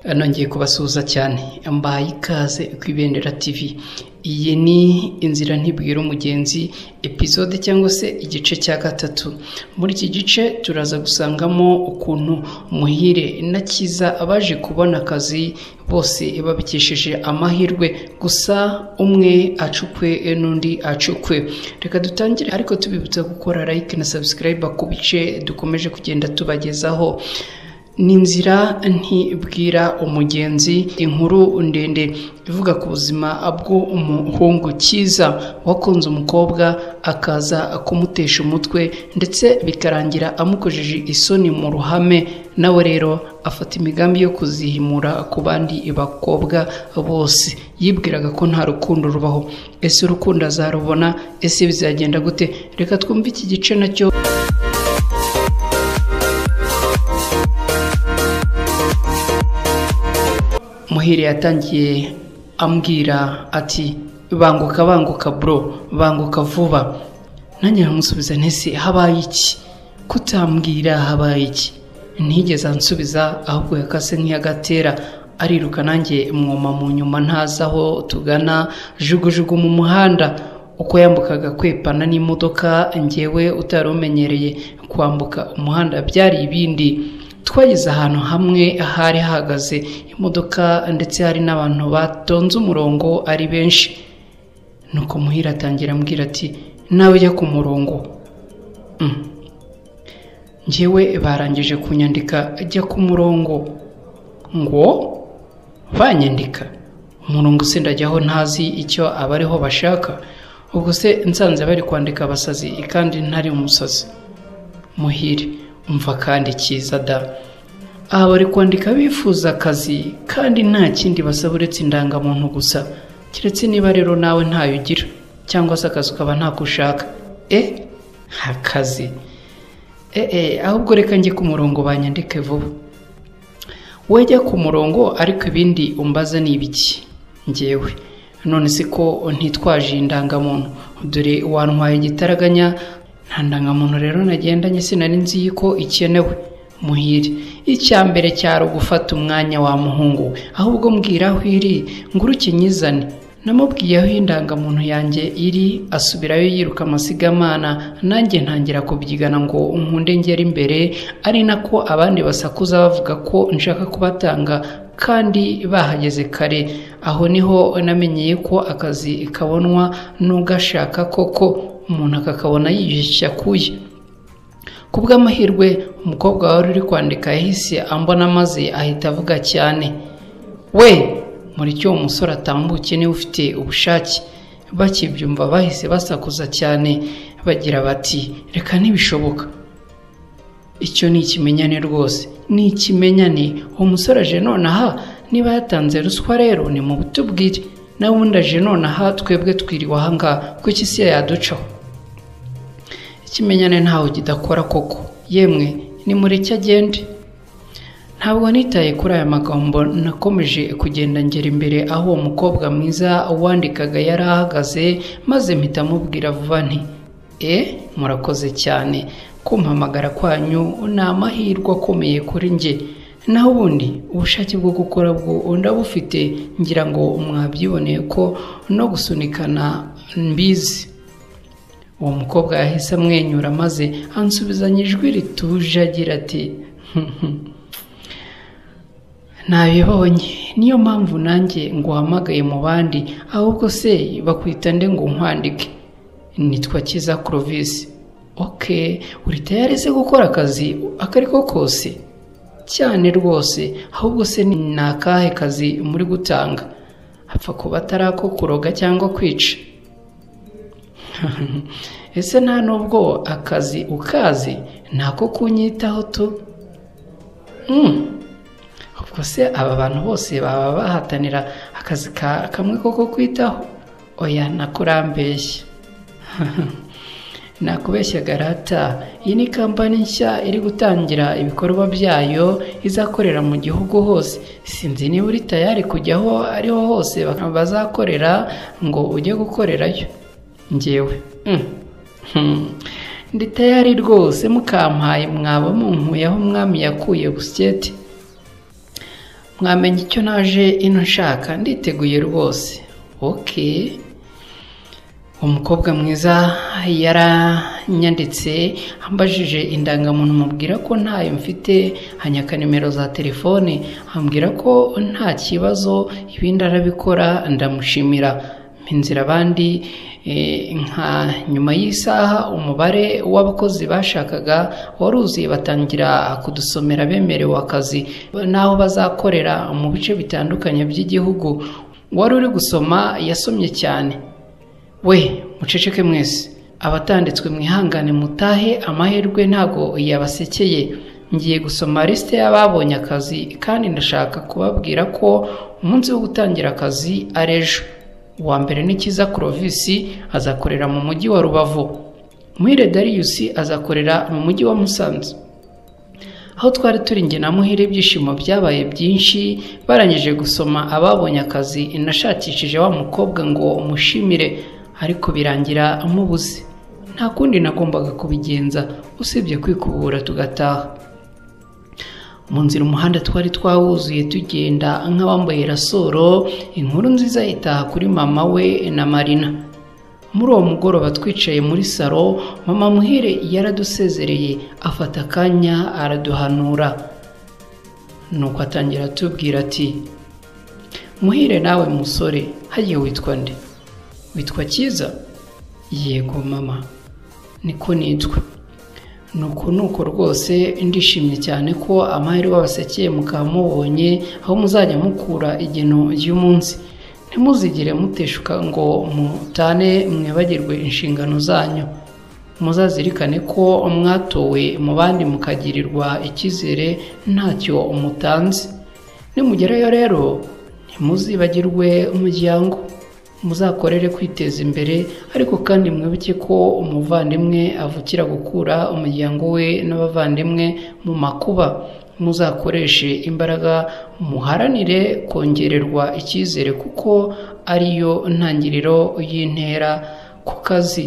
Nongeye kubasuhuza cyane, mbahaye ikaze ku Ibendera TV. Iyi ni Inzira Ntibwira Umugenzi, episode cyangwa se igice cya gatatu. Muri iki gice turaza gusangamo ukuntu Muhire na Cyiza baje kubona akazi bose babikesheje amahirwe, gusa umwe acukwe n'undi acukwe. Reka dutangire ariko tubibutsa gukora like na subscribe ku bice dukomeje kugenda tubagezaho. Ni Inzira Ntibwira Umugenzi, inkuru ndende ivuga ku buzima bw'umuhungu Cyiza wakunze umukobwa akaza kumutesha umutwe, ndetse bikarangira amukojeje isoni mu ruhame. Nawe rero afata imigambi yo kuzihimura ku bandi bakobwa bose. Yibwiraga ko nta rukundo rubaho. Ese urukundo azarubona? Ese bizagenda gute? Reka twumve iki gice nacyo. Muhire yatangiye ambwira ati: "Banguka, banguka bro, banguka vuba." Nanjye nkamusubiza ntese: "Habaye iki? Kutambwira habaye iki?" Ntigeze ansubiza, ahubwo yakase nk'iyagatera ariruka, nanjye mwoma mu nyuma ntazi aho tugana, jugujugu mu muhanda. Uko yambukaga kwepana n'imodoka, ngewe utari umenyereye kwambuka umuhanda byari ibindi. Twageze ahantu hamwe hari hahagaze imodoka, ndetse hari n'abantu batonze umurongo ari benshi. Nuko Muhire atangira ambwira ati: "Nawe ujya ku murongo." Njyewe barangije kunyandika jya ku murongo, ngo banyandika umurongo se ndajyaho ntazi icyo abariho bashaka? Ubwo se nsanze bari kwandika abasazi kandi ntari umusazi? Muhire: "Umva kandi Cyiza da, aha bari kwandika bifuza akazi kandi nta kindi basaba uretse indangamuntu gusa, keretse niba rero nawe ntayo ugira cyangwa se akazi ukaba ntako ushaka." Akazi? Ahubwo reka njye ku murongo banyandike vuba. "Wejya ku murongo, ariko ibindi umbaza ni ibiki?" Njyewe: "None se ko ntitwaje indangamuntu? Dore wantwaye igitaraganya, nta ndangamuntu rero nagendanye, sinari nzi ko ikenewe." Muhire: "Icya mbere cyari ugufata umwanya wa muhungu we, ahubwo mbwira aho iri nguruke nyizane." Namubwiye aho indangamuntu yanjye iri, asubirayo yiruka amasigamana, nanjye ntangira kubyigana ngo nkunde ngere imbere, ari nako abandi basakuza bavuga ko nshaka kubatanga kandi bahageze kare. Aho niho namenyeye ko akazi kabonwa n'ugashaka koko, umuntu akakabona yiyushya akuye. Ku bw'amahirwe umukobwa wari uri kwandika yahise ambona, maze ahita avuga cyane: "We, muri cyo uwo musore atambuke niba ufite ubushake." Bakibyumva bahise basakuza cyane bagira bati: "Reka ntibishoboka, icyo ni ikimenyane rwose, ni ikimenyane. Uwo musore aje nonaha, niba yatanze ruswa rero ni mu butubwire, nawe ubundi aje nonaha, twebwe twiriwe ahangaha, kuki isi yaducaho? Ikimenyane ntaho kidakora koko, yemwe nimureke agende." Ntabwo nitaye kuri aya magambo, nakomeje kugenda ngera imbere aho uwo mukobwa mwiza wandikaga yari ahagaze, maze mpita mubwira vuba nti: "Murakoze cyane kumpamagara kwanyu, ni amahirwe akomeye kuri njye. Naho ubundi ubushake bwo gukora bwo ndabufite, ngira ngo mwabyiboneye ko no gusunikana mbizi." Uwo mukobwa yahise amwenyura maze ansubizanya ijwi rituje agira ati: "Nabibonye, niyo mpamvu nanjye nguhamagaye mu bandi. Ahubwo se bakwita nde ngo nkwandike?" "Nitwa Cyiza Clovis." "Ok, uri tayari se gukora akazi akariko kose?" "Cyane rwose. Ahubwo se ni akahe kazi muri gutanga? Hapfa kuba atari ako kuroga cyangwa kwica." "Ese nta nubwo akazi ukazi? Ntako kunyitaho tu." Ubwo se aba bantu bose baba bahatanira akazi kamwe koko kwitaho? Oya, nakurambeshya. "Nakubeshya garata, iyi ni kampani nshya iri gutangira ibikorwa byayo, izakorera mu gihugu hose. Sinzi niba uri tayari kujya aho ariho hose bazakorera ngo ujye gukorerayo." Njyewe: "Ndi tayari rwose, mukampaye mwaba munkuye aho umwami yakuye busyete." Mwamenye icyo naje ino nshaka, nditeguye rwose. Okay. Umukobwa mwiza yaranyanditse ambajije indangamuntu, mubwira ko ntayo mfite, hanyaka nimero za telefone, ambwira ko nta kibazo ibindi arabikora, ndamushimira. Inzira abandi nka nyuma y'isaha umubare w'abakozi bashakaga waruzuye, batangira kudusomera bemerewe akazi n'aho bazakorera mu bice bitandukanye by'igihugu. Wari uri gusoma yasomye cyane. We muceceke mwese, abatanditswe mwihangane mutahe, amahirwe ntago yabasekeye. Ngiye gusoma lisite y'ababonye akazi kandi ndashaka kubabwira ko umunsi wo gutangira akazi ari ejo. Uwa mbere ni Kiza Clovis, azakorera mu mujyi wa Rubavu. Muhire Darius azakorera mu mujyi wa Musanze. Aho twari turi njye na Muhire ibyishimo byabaye byinshi. Barangije gusoma ababonye akazi, nashakishije wa mukobwa ngo umushimire, ariko birangira amubuze. Nta kundi nagombaga kubigenza usibye kwikubura tugataha. Mu nzira umuhanda twari twawuzuye tugenda nk'abambaye rasoro. Inkuru nziza itaha kuri mama we na Marina. Muri uwo mugoroba twicaye muri salo, mama Muhire yaradusezereye, afata akanya araduhanura. Nuko atangira atubwira ati: Muhire nawe musore, hagiye witwa nde? Witwa Cyiza? Yego mama, niko nitwa. Nuko rwose ndishimye cyane ko amahirwe abasekeye mukaba mubonye aho muzajya mukura igeno ry'umunsi. Ntimuzigere muteshuka ngo mutane mwibagirwe inshingano zanyu. Muzazirikane ko mwatowe mu bandi mukagirirwa icyizere ntacyo mutanze. Nimugerayo rero ntimuzibagirwe umuryango, muzakorere kwiteza imbere, ariko kandi mwibuke ko umuvandimwe avukira gukura umuryango we n'abavandimwe mu makuba. Muzakoreshe imbaraga muharanire kongererwa icyizere kuko ariyo ntangiriro y'intera ku kazi.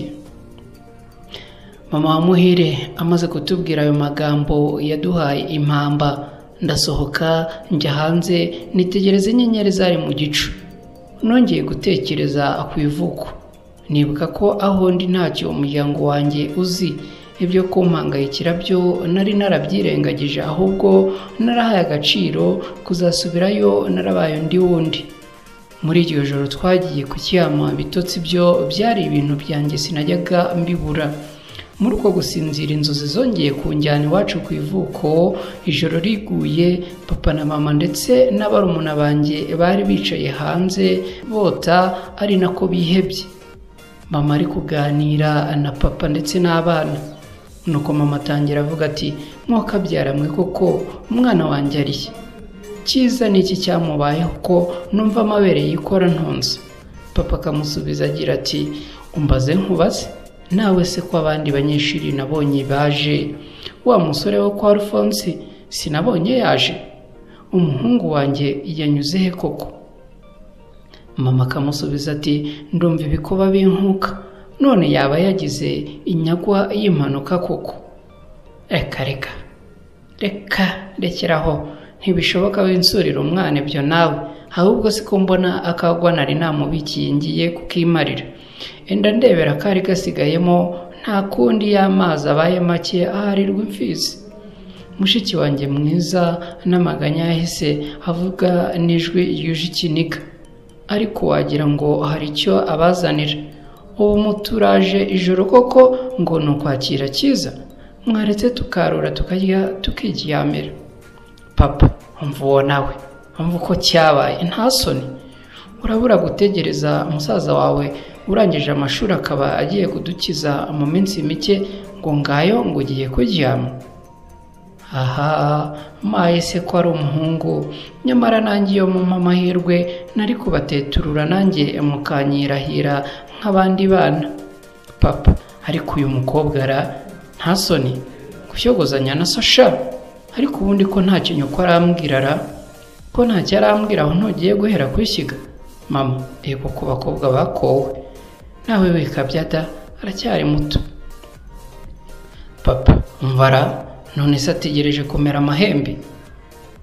Mama wa Muhire amaze kutubwira ayo magambo yaduhaye impamba. Ndasohoka njya hanze nitegereza inyenyeri zari mu gicu. Nongeye gutekereza ku ivuko, nibuka ko aho ndi ntacyo umuryango wanjye uzi. Ibyo kumpangayikira byo nari narabyirengagije, ahubwo narahaye agaciro kuzasubirayo narabaye undi wundi. Muri iryo joro twagiye kuryama, ibitotsi byo byari ibintu byanjye sinajyaga mbibura. Muri uko gusinzira inzozi zongeye kunjyana iwacu ku ivuko. Ijoro riguye, papa na mama ndetse n'abarumuna banjye bari bicaye hanze bota, ari nako bihebye. Mama ari kuganira na papa ndetse n'abana. Nuko mama atangira avuga ati: mwokabyara mwe koko umwana wanjye ariye? Cyiza ni iki cyamubayeho ko numva amabere yikora ntonze? Papa akamusubiza agira ati: umbaze nkubaze nawe se ko abandi banyeshuri nabonye baje, wa musore wo kwa Alphonse sinabonye yaje, umuhungu wanjye yanyuze he koko? Mama akamusubiza ati: ndumva ibikuba binkuka, none yaba yagize inyagwa y'impanuka koko? Reka reka reka rekeraho, ntibishoboka winsurira umwana ibyo nawe, ahubwo siko mbona akagwa nari namubikiye ngiye kukimarira. Enda ndebera kari gasigayemo, nta kundi y'amazi abaye make aharirwa imfizi. Mushiki wanjye mwiza n'amaganya yahise avuga n'ijwi ryuje ikiniga, ariko wagira ngo hari icyo abazanira. Ubu muturaje ijoro koko ngo ni ukwakira Cyiza? Mwaretse tukarura tukarya tukiryamira. Papa, umva uwo nawe, umva uko cyabaye, nta soni. Urabura gutegereza musaza wawe urangije amashuri akaba agiye kudukiza mu minsi mike ngo ngayo ngo ugiye kuryama? Aha maye se ko ari umuhungu, nyamara nanjye iyo mumpa amahirwe nari kubateturura nanjye mukanyirahira nk'abandi bana. Papa, ariko uyu mukobwa ara nta soni gushyogozanya na Sasha? Ariko ubundi ko ntacyo nyoko arambwira ra? Ko ntacyo arambwira aho ntugiye guhera kwishyiga? Mama, ego ku bakobwa bakowe nawe wikabyada aracyari muto. Papa, mvara none se ategereje kumera amahembe?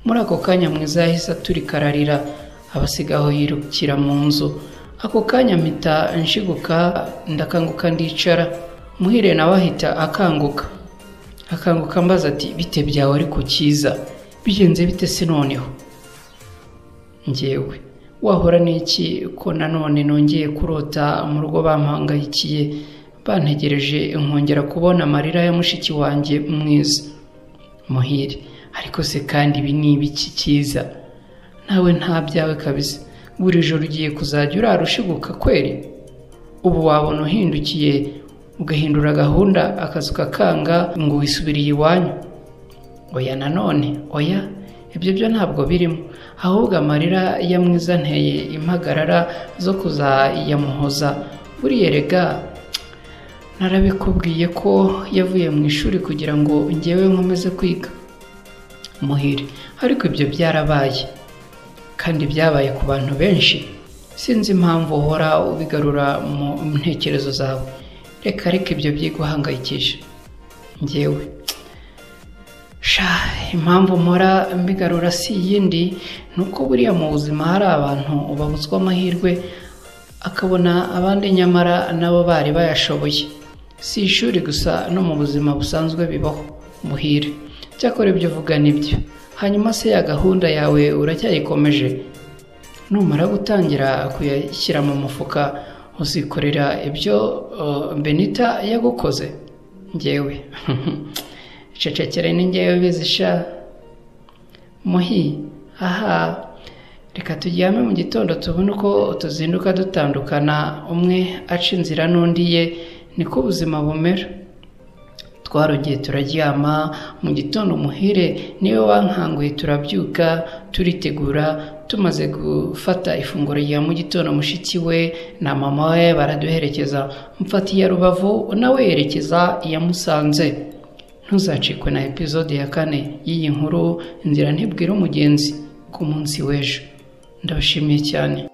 Muri ako kanya Mwiza yahise aturika ararira, abasigaho yirukira mu nzu. Ako kanya mpita nshiguka ndakanguka ndicara. Muhire nawe ahita akanguka ambaza ati bite byawe ariko Cyiza, bigenze bite se noneho? Njyewe wahora n'iki ko nanone nongeye kurota mu rugo bamphangayikiye, bantegereje nkongera kubona amarira ya mushiki wanjye Mwiza. Muhire ariko se kandi ibi ni ibiki Cyiza? Nawe nta byawe kabisa, buri joro ugiye kuzajya urara ushiguka kweri? Ubu wabona uhindukiye ugahindura gahunda akazu kakanga ngo wisubiriye iwanyu. Oya nanone oya, ibyo byo ntabwo birimo, ahubwo amarira ya Mwiza nteye impagarara zo kuzayamuhoza. Buriya rega narabikubwiye ko yavuye mu ishuri kugira ngo njyewe nkomeze kwiga. Muhire ariko ibyo byarabaye kandi byabaye ku bantu benshi, sinzi impamvu uhora ubigarura mu ntekerezo zawe. Reka reka ibyo byiguhangayikisha. Njyewe sha, impamvu mpora mbigarura si iyindi, ni uko buriya mu buzima hari abantu babuzwa amahirwe akabona abandi nyamara nabo bari bayashoboye. Si ishuri gusa, no mu buzima busanzwe bibaho. Muhire cyakora ibyo uvuga nibyo. Hanyuma se ya gahunda yawe uracyayikomeje? Numara gutangira kuyashyira mu mufuka uzikorera ibyo Benita yagukoze? Njyewe cecekere ni njyewe bizisha. Muhi aha, reka turyame mu gitondo tubone uko tuzinduka dutandukana, umwe aca inzira n'undi ye, niko ubuzima bumera. Twarongeye turaryama. Mu gitondo Muhire niwe wankanguye, turabyuka turitegura. Tumaze gufata ifunguro rya mu gitondo mushiki we na mama we baraduherekeza, mfata iya Rubavu nawe yerekeza iya Musanze. Ntuzacikwe na episode ya 4 y'iyi nkuru Inzira Ntibwira Umugenzi ku munsi w'ejo. Ndabashimiye cyane.